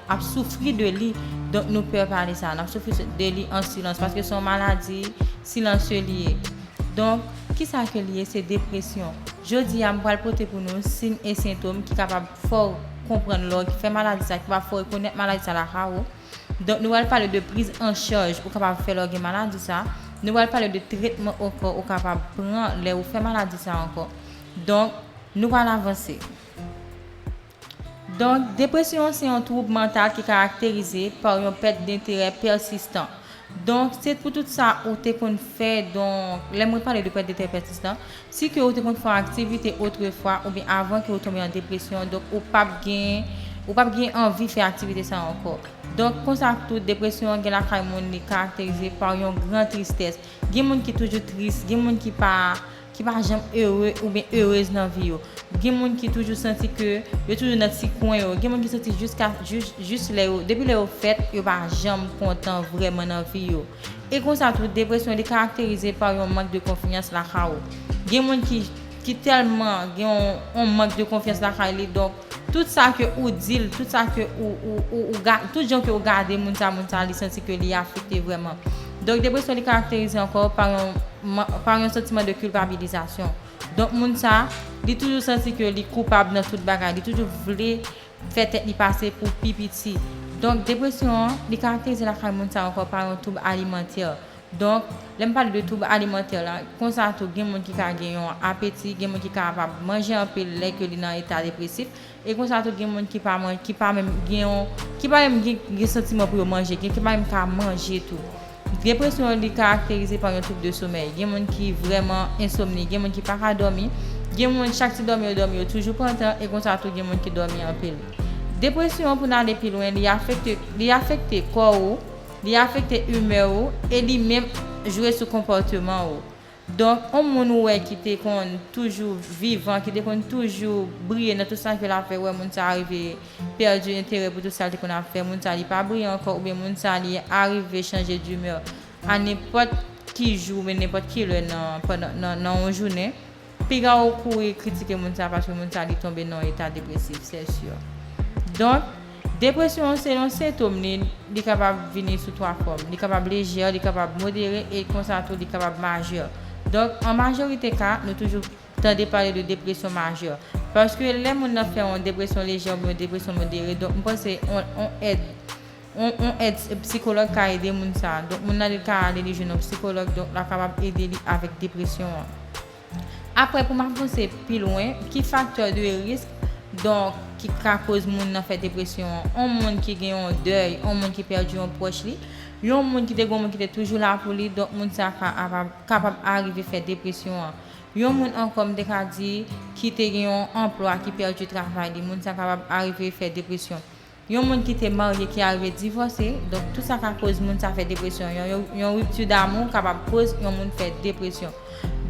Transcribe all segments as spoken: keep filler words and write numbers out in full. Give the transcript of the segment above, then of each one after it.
ap soufri de li. Donk, nou pè pale sa. N ap soufri de li an silans, paske se yon maladi silansye li ye. Donk, kisa ke li ye? Se depresyon. Jodi a, m pral pote pou nou siy e sentòm ki kapab fè w konprann lè w fè maladi sa, ki kapab fè w rekonèt maladi sa lakay ou. Donk, nou pral pale de priz an chaj ou kapab fè lè w gen maladi sa. Nou pral pale de tretman ankò ou kapab pran lè ou fè maladi sa ankò. Donk, nou pral avanse. Donk, depresyon se yon twoub mantal ki karakterize pa yon pèt denterè pèsistan. Donk, se pou tout sa ou te konn fè, donk, lè mwen pale de pèt denterè pèsistan, si ke ou te konn fè yon aktivite otrefwa oubyen avan ke ou tonbe an depresyon, donk, ou p ap gen, ou p ap gen anvi fè aktivite sa ankò. Donk, konsa tou, depresyon an gen lakay moun li karakterize pa yon gran tristès. Gen moun ki toujou tris, gen moun ki pa ki pa janm ere oubyen erez nan vi yo. Gen moun ki toujou santi ke yo toujou nan ti kwen yo. Gen moun ki santi jiska jis, jis lè yo, depi lè yo fèt, yo pa janm kontan vrèman nan vi yo. E konsa tou, depresyon li karakterize pa yon mank de konfyans lakay ou. Gen moun ki, ki tèlman gen yon, yon mank de konfyans lakay li, donk, tout sa ke ou di l, tout sa ke ou, ou, ou, ou ga-, tout jan ke ou gade moun sa, moun sa, li santi ke li afekte vrèman. Donk, depresyon li karakterize ankò pa yon, pa yon santiman de kilpabilizasyon. Donk, moun sa, li toujou santi ke li koupab nan tout bagay, li toujou vle fè tèt li pase pou pi piti. Donk, depresyon an, li karakterize lakay moun sa ankò pa yon twoub alimantè. Donk, lè m pale de twoub alimantè la, konsa tou, gen moun ki ka gen yon apeti, gen moun ki kapab manje anpil lè ke li nan eta depresif, e konsa tou, gen moun ki pa man-, ki pa menm gen yon, ki pa menm gen, gen santiman pou yo manje, gen ki pa menm ka manje tou. Depresyon an, li karakterize pa yon twoub de somèy. Gen moun ki vrèman ensomni, gen moun ki pa ka dòmi, gen moun chak ti dòmi yo dòmi yo toujou pantan, e konsa tou, gen moun ki dòmi anpil. Depresyon an, pou n ale pi lwen, li afekte, li afekte kò ou, li afekte imè ou, e li menm jwe sou konpòteman ou. Donk, yon moun ou wè ki te konn toujou vivan, ki te konn toujou briye nan tout sa ke l ap fè, wè moun sa rive pèdi enterè pou tout sa l te konn ap fè, moun sa li pa briye ankò, oubyen moun sa li arive chanje dimè a nenpòt ki jou, oubyen nenpòt ki lè nan, pandan, nan, nan yon jounen. Piga ou kouri kritike moun sa paske moun sa li tonbe nan yon eta depresif, se si. Donk, depresyon an se yon sentòm li, li kapab vini sou twa fòm. Li kapab lejè, li kapab modere e konsa tou li kapab majè. Donk, an majorite ka, nou toujou tande pale de depresyon majè. Paske lè moun nan fè yon depresyon lejè oubyen yon depresyon modere, donk m panse on, on èd, on, on èd sikològ ka ede moun sa. Donk, moun nan li ka ale li jwenn yon sikològ, donk l ap kapab ede li avèk depresyon an. Apre, pou m avanse pi lwen, ki faktè de risk, donk, ki ka koz moun nan fè depresyon an? Yon moun ki gen yon dèy, yon moun ki pèdi yon pwòch li, yon moun ki te gen yon moun ki te toujou la pou li, donk, moun sa ka ava-, kapab arive fè depresyon an. Yon moun ankò, m te ka di, ki te gen yon anplwa, ki pèdi travay li, moun sa kapab arive fè depresyon. Yon moun ki te marye ki arive divòse, donk tout sa ka koz moun sa fè depresyon. Yon, yon, yon ripti damou kapab koz yon moun fè depresyon.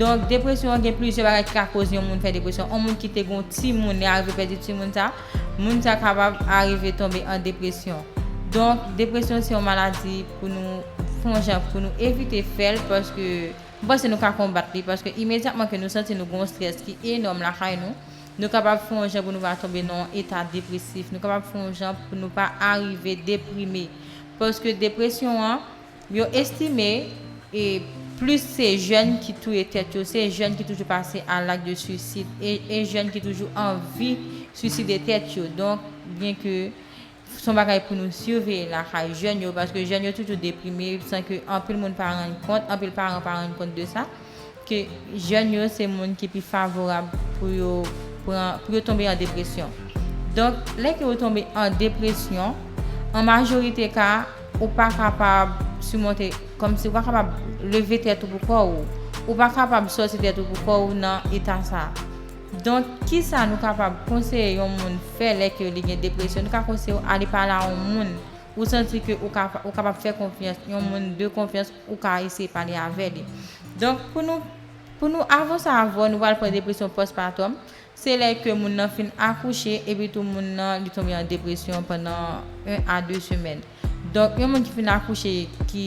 Donk, depresyon an gen plizyè bagay ki ka koz yon moun fè depresyon. Yon moun ki te gen yon timoun, li arive pèdi timoun sa, moun sa kapab arive tonbe an depresyon. Donk, depresyon se yon maladi pou nou fè yon jan pou nou evite fè l, paske m panse nou ka konbat li, paske imedyatman ke nou santi nou gen yon estrès ki enòm lakay nou, nou kapab fè yon jan pou nou pa tonbe nan yon eta depresif. Nou kapab fè yon jan pou nou pa arive deprime. Paske depresyon an, yo estime, e plis se jèn ki touye tèt yo, se jèn ki toujou pase a lak de suisid, e, e jèn ki toujou anvi suiside tèt yo. Donk, byenke se yon bagay pou nou siveye lakay jèn yo, paske jèn yo toujou deprime, san ke anpil moun pa rann kont, anpil paran pa rann kont de sa, ke jèn yo se moun ki pi favorab pou yo pran, pou yo tonbe an depresyon. Donk, lè ke ou tonbe an depresyon, an majorite ka, ou pa kapab simonte, kòmsi ou pa kapab leve tèt ou pou kò ou, ou pa kapab sòti tèt ou pou kò ou nan eta sa. Donk, kisa nou kapab konseye yon moun fè lè ke li gen depresyon? Nou ka konseye w ale pale a yon moun ou santi ke ou ka, ou kapab fè konfyans, yon moun de konfyans, ou ka eseye pale avè li. Donk, pou nou, pou nou avanse avè w, nou pral pran depresyon pòspatom. Se lè ke moun nan fin akouche, epi tou moun nan, li tonbe an depresyon pandan en a de semèn. Donk, yon moun ki fin akouche, ki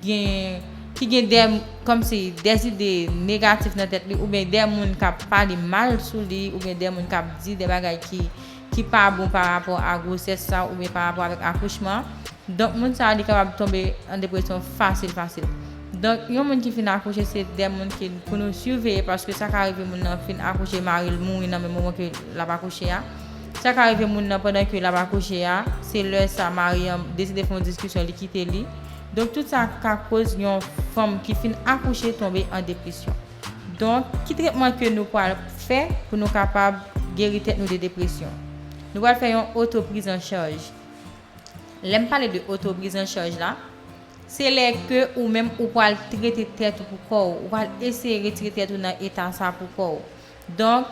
gen, ki gen de, kòmsi de zide negatif nan tèt li, oubyen de moun k ap pale mal sou li, oubyen de moun k ap di de bagay ki, ki pa bon pa rapò a gwosès sa oubyen pa rapò avèk akouchman. Donk, moun sa a, li kapab tonbe an depresyon fasil, fasil. Donk, yon moun ki fin akouche, se de moun ki pou nou siveye, paske sa ka rive moun nan fin akouche, mari l mouri nan menm moman ke l ap akouche a. Sa ka rive moun nan pandan ke l ap akouche a, se lè sa mari an deside fè yon diskisyon, li kite li. Donk, tout sa ka koz yon fanm ki fin akouche tonbe an depresyon. Donk, ki tretman ke nou pral fè pou nou kapab geri tèt nou de depresyon? Nou pral fè yon oto priz an chaj. Lè m pale de oto priz an chaj la, se lè ke ou menm ou pral trete tèt ou pou kò w, ou pral eseye retire tèt ou nan eta sa pou kò w. Donk,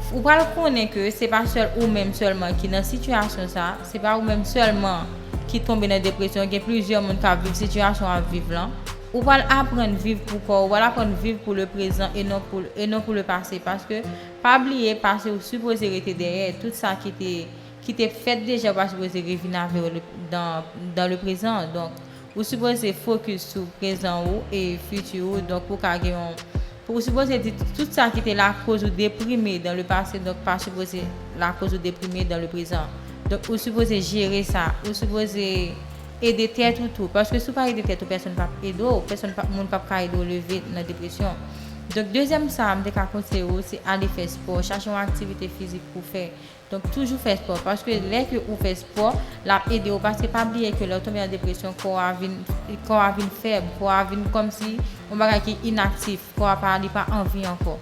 ou pral konnen ke se pa sèl ou menm sèlman ki nan sitiyasyon sa, se pa ou menm sèlman ki tonbe nan depresyon, gen plizyè moun k ap viv sitiyasyon w ap viv lan. Ou pral aprann viv pou kò w, ou pral aprann viv pou le prezan e non pou, e non pou le pase, paske pa bliye pase ou sipoze rete dèyè, tout sa ki te, ki te fèt deja, ou pa sipoze revin avè yo le, dan, dan le prezan. Donk, ou sipoze fokis sou prezan ou e fiti ou, donk pou ka gen yon, pou ou sipoze di tout sa ki te lakoz ou deprime dan le pase, donk pa sipoze lakoz ou deprime dan le prezan. Donk, ou sipoze jere sa, ou sipoze ede tèt ou tou, paske si w pa ede tèt ou, pèsonn p ap ede w, pèsonn p ap, moun p ap ka ede w leve nan depresyon. Donk, dezyèm sa, m te ka konseye w, se ale fè spò, chache yon aktivite fizik pou fè. Donk, toujou fè spò, paske lè ke ou fè spò, l ap ede w, paske pa bliye ke lè w tonbe an depresyon, kò a vin, kò a vin fèb, kò a vin kòmsi yon bagay ki inaktif, kò a pa, li pa anvi ankò.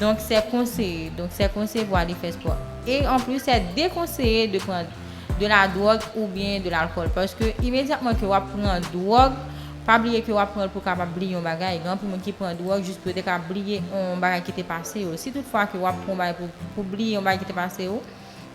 Donk, se konseye, donk, se konseye pou ale fè spò. E anplis, se dekonseye de pran de la dwòg oubyen de lalkòl, paske imedyatman ke w ap pran dwòg, pa bliye ke w ap pran l pou w kapab bliye yon bagay. Gen anpil moun ki pran dwòg jis pou yo te ka bliye yon bagay ki te pase yo. Si toutfwa ke w ap pran yon bagay pou, pou bliye yon bagay ki te pase yo,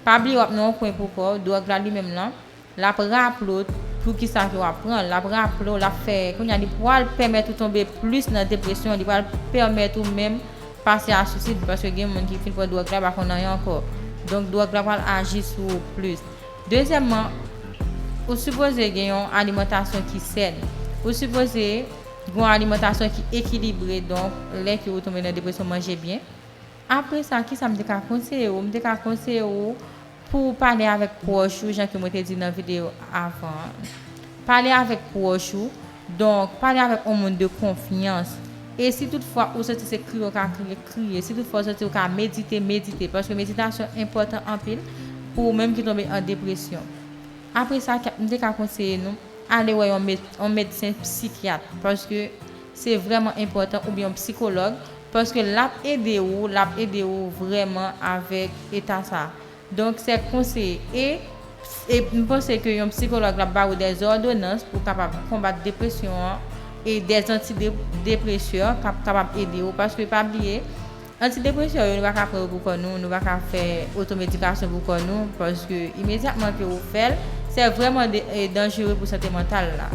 pa bliye w ap nan yon kwen pou kò w, dwòg la li menm lan, l ap raple w poukisa ke w ap pran l, l ap raple w, l ap fè, kounye a, li pral pèmèt ou tonbe plis nan depresyon, li pral pèmèt ou menm pase a suisid, paske gen moun ki fin pran dwòg la, pa konn anyen ankò. Donk, dwòg la pral aji sou ou plis. Dezyèmman, ou sipoze gen yon alimantasyon ki sèn. Ou sipoze gen yon alimantasyon ki ekilibre, donk, lè ke ou tonbe nan depresyon, manje byen. Apre sa, kisa m te ka konseye w? M te ka konseye w pou w pale avèk pwòch ou, jan ke mwen te di nan videyo avan an. Pale avèk pwòch ou, donk, pale avèk yon moun de konfyans. E si toutfwa ou santi se kriye w ka kriye, kriye. Si toutfwa ou santi w ka medite, medite. Paske meditasyon enpòtan anpil pou ou menm ki tonbe an depresyon. Apre sa, m te ka konseye nou, ale wè yon med-, yon medsen sikyat, paske se vrèman enpòtan, oubyen yon psikològ, paske l ap ede ou, l ap ede ou vrèman avèk eta sa. Donk, se konseye. E, e m panse ke yon psikològ l ap ba ou dè zòdonans pou kapab konbat depresyon an e dè antidepresè k ap kapab ede ou, paske pa bliye, antidepresè yo, nou pa ka pran yo pou kò nou, nou pa ka fè otomedikasyon pou kò nou, paske imedyatman ke ou fè l, se vrèman de, e, danjere pou sante mantal la.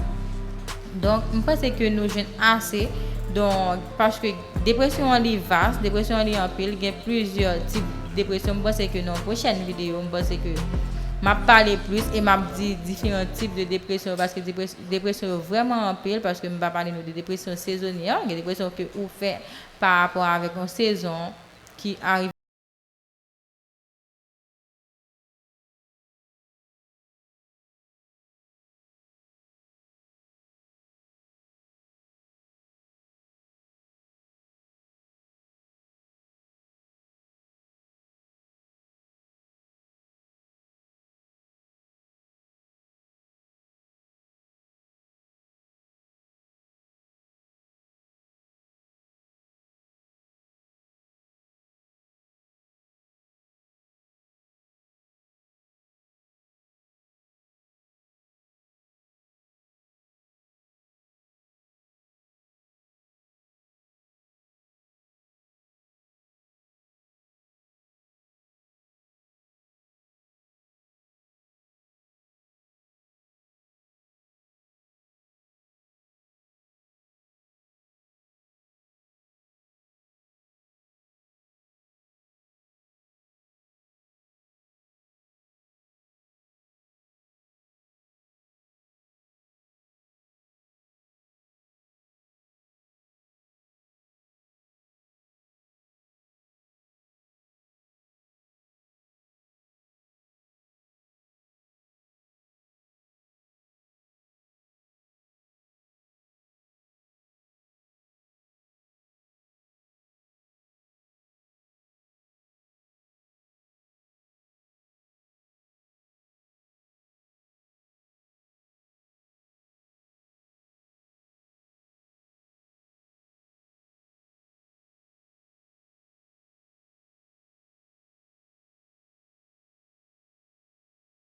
Donk, m panse ke nou jwenn ase. Donk, paske depresyon an li vas, depresyon an li anpil, gen plizyè tip depresyon. M panse ke nan pwochèn videyo, m panse ke m ap pale plis e m ap di diferan tip de depresyon, paske depres-, depresyon yo vrèman anpil, paske m pa pale nou de depresyon sezonyè, gen depresyon ke ou fè pa rapò avèk yon sezon ki arive